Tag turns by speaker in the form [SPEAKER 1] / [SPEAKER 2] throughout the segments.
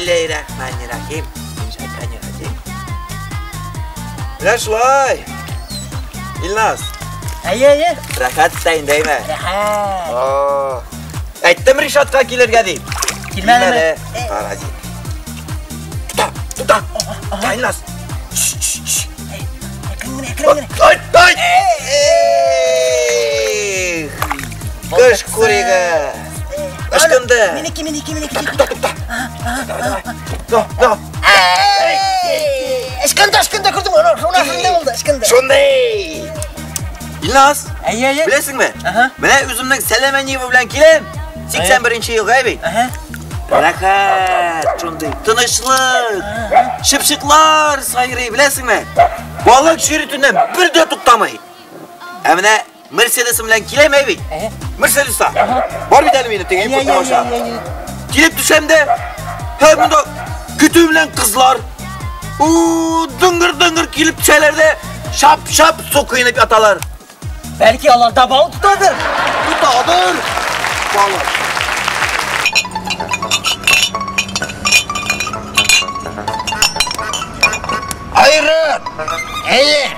[SPEAKER 1] Бисмилләһир-рахманир-рахим. Менә шулай. Илназ.
[SPEAKER 2] Әйе, әйе.
[SPEAKER 1] Рәхәт тә инде, әйме?
[SPEAKER 2] Рәхәт.
[SPEAKER 1] Әйттем Ришатка килергә дип.
[SPEAKER 2] Килмәдеме?
[SPEAKER 1] Паразит. Тута, тута. Илназ.
[SPEAKER 2] Әкрен генә, әкрен генә.
[SPEAKER 1] Ай, ай! Кыш күреге. Ышкынды.
[SPEAKER 2] Минеке, минеке, минеке.
[SPEAKER 1] Тукта, тукта. Давай, давай. Давай.
[SPEAKER 2] Ышкынды, ышкынды, күрдеңме? Шуны шундай булды, ышкынды.
[SPEAKER 1] Шундай. Илназ.
[SPEAKER 2] Әйе, әйе.
[SPEAKER 1] Беләсеңме?
[SPEAKER 2] Аһа.
[SPEAKER 1] Менә үземнең Сәләмә Нива белән киләм. 81 елга бит.
[SPEAKER 2] Аһа.
[SPEAKER 1] Рәхәт, шундый тынычлык. Чыпчыклар сайрый, беләсеңме? Балык йөрүтеннән бер дә туктамый. Ә менә Мерседесым белән киләм әй бит. Мерседеста. Бар бит әле минем теге импортный машина. Килеп төшәм дә, һәр монда көтү белән кызлар. У, дыңгыр-дыңгыр килеп төшәләр дә, шап-шап су коенып яталар.
[SPEAKER 2] Бәлки алар да балык тотадыр.
[SPEAKER 1] Тотадыр. Балык.
[SPEAKER 3] Айрат! Әйе,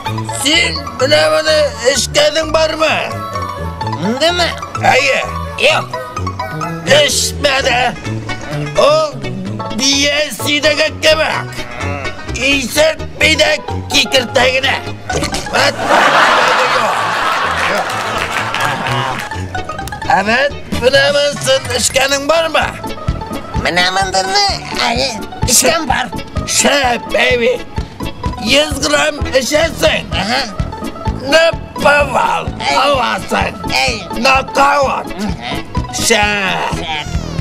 [SPEAKER 3] син менә моны эчкәнең бармы?
[SPEAKER 2] Мондымы?
[SPEAKER 3] Әйе.
[SPEAKER 2] Юк.
[SPEAKER 3] Эчмәде. Ул бия сидәге кебек. Исертми дә кикертә генә. Вәт, юк. Ә бит менә монысын эчкәнең бармы?
[SPEAKER 2] Менә мондыны, әйе, эчкән бар.
[SPEAKER 3] Шәп, әйби. 100 грамм эчәсең.
[SPEAKER 2] Ага.
[SPEAKER 3] Наповал, аласың.
[SPEAKER 2] Әй.
[SPEAKER 3] Нокаут. Шәп.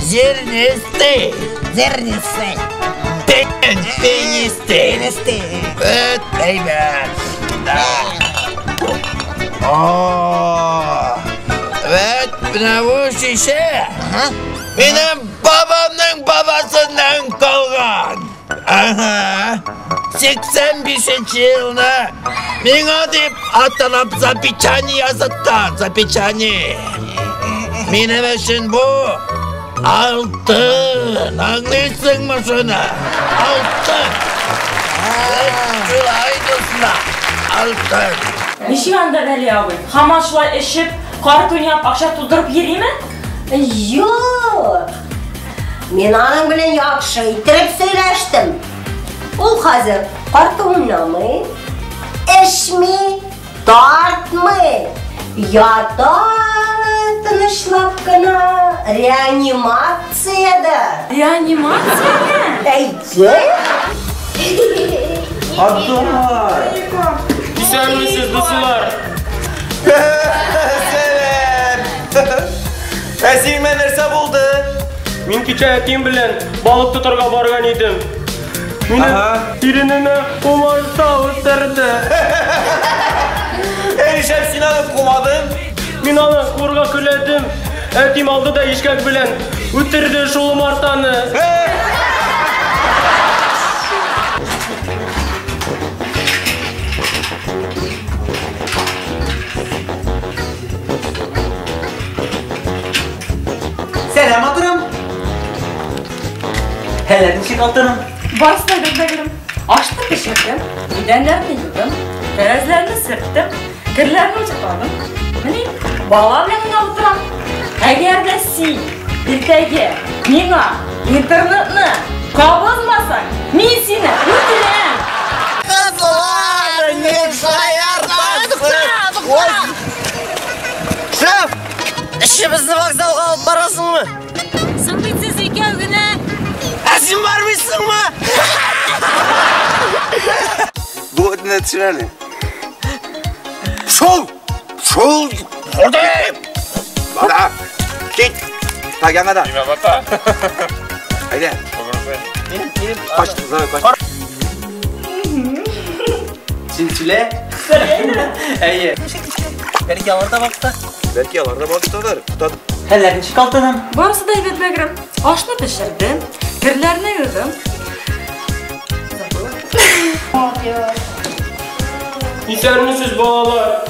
[SPEAKER 3] Зернистый.
[SPEAKER 2] Зернистый.
[SPEAKER 3] Пен, пенистый.
[SPEAKER 2] Пенистый.
[SPEAKER 3] Бет, әйбәт. Да. О, вәт, менә бу шешә. Минем бабамның бабасыннан калган. Ага. 85 елны миңа дип аталап запечание языткан, запечание. Минем өчен бу алтын, аңлыйсыңмы шуны? Алтын. Шулай, дуслар, алтын.
[SPEAKER 4] Ничек анда Вәли абый? Һаман шулай эчеп, карт уйнап, акча туздырып йөриме?
[SPEAKER 5] Юк. Мин аның белән яхшы иттереп сөйләштем. Ул хәзер карт уйнамый, эчми, тартмый. Ята тынычлап кына реанимациядә.
[SPEAKER 4] Реанимациядә?
[SPEAKER 5] Әйе.
[SPEAKER 1] Абдулла.
[SPEAKER 6] Исәнмесез, дуслар.
[SPEAKER 1] Сәлам. Ә синең белән нәрсә булды?
[SPEAKER 6] Мин кичә әтием белән балык тотарга барган идем. Минем иренемә умарта үстерде.
[SPEAKER 1] Әй, нишләп син аны кумадың?
[SPEAKER 6] Мин аны курга көләдем. Әтием алды да ишкәк белән үтерде шул умартаны.
[SPEAKER 2] Сәлам, матурым. Хәлләр ничек, алтыным?
[SPEAKER 4] Барысы да бер-бер. Ашны пешердем, идәннәрне юдым, тәрәзләрне сөрттем, керләрне утыртадым. Менә бала белән генә утырам. Әгәр дә син иртәгә миңа интернетны кабызмасаң, мин сине үтерәм.
[SPEAKER 3] Кызлар, не шаяртасыз.
[SPEAKER 2] Шеф, эшебезне вокзалга алып барасыңмы?
[SPEAKER 4] Соң бит сез икәү генә.
[SPEAKER 2] Ә син бармыйсыңмы?
[SPEAKER 1] Бу этне төшер әле. Шул! Шул! Бара! Кит! Так, яңадан. Әйдә. Кач, давай, кач.
[SPEAKER 2] Син сөйлә. Әйе. Бәлки алар да бакта.
[SPEAKER 1] Бәлки алар да бактадыр. Тотады.
[SPEAKER 2] Хәлләр ничек, алтыным?
[SPEAKER 4] Барысы да әйбәт, бәгърем. Ашны пешердем, керләрне юдым.
[SPEAKER 6] Исәнмесез, балалар.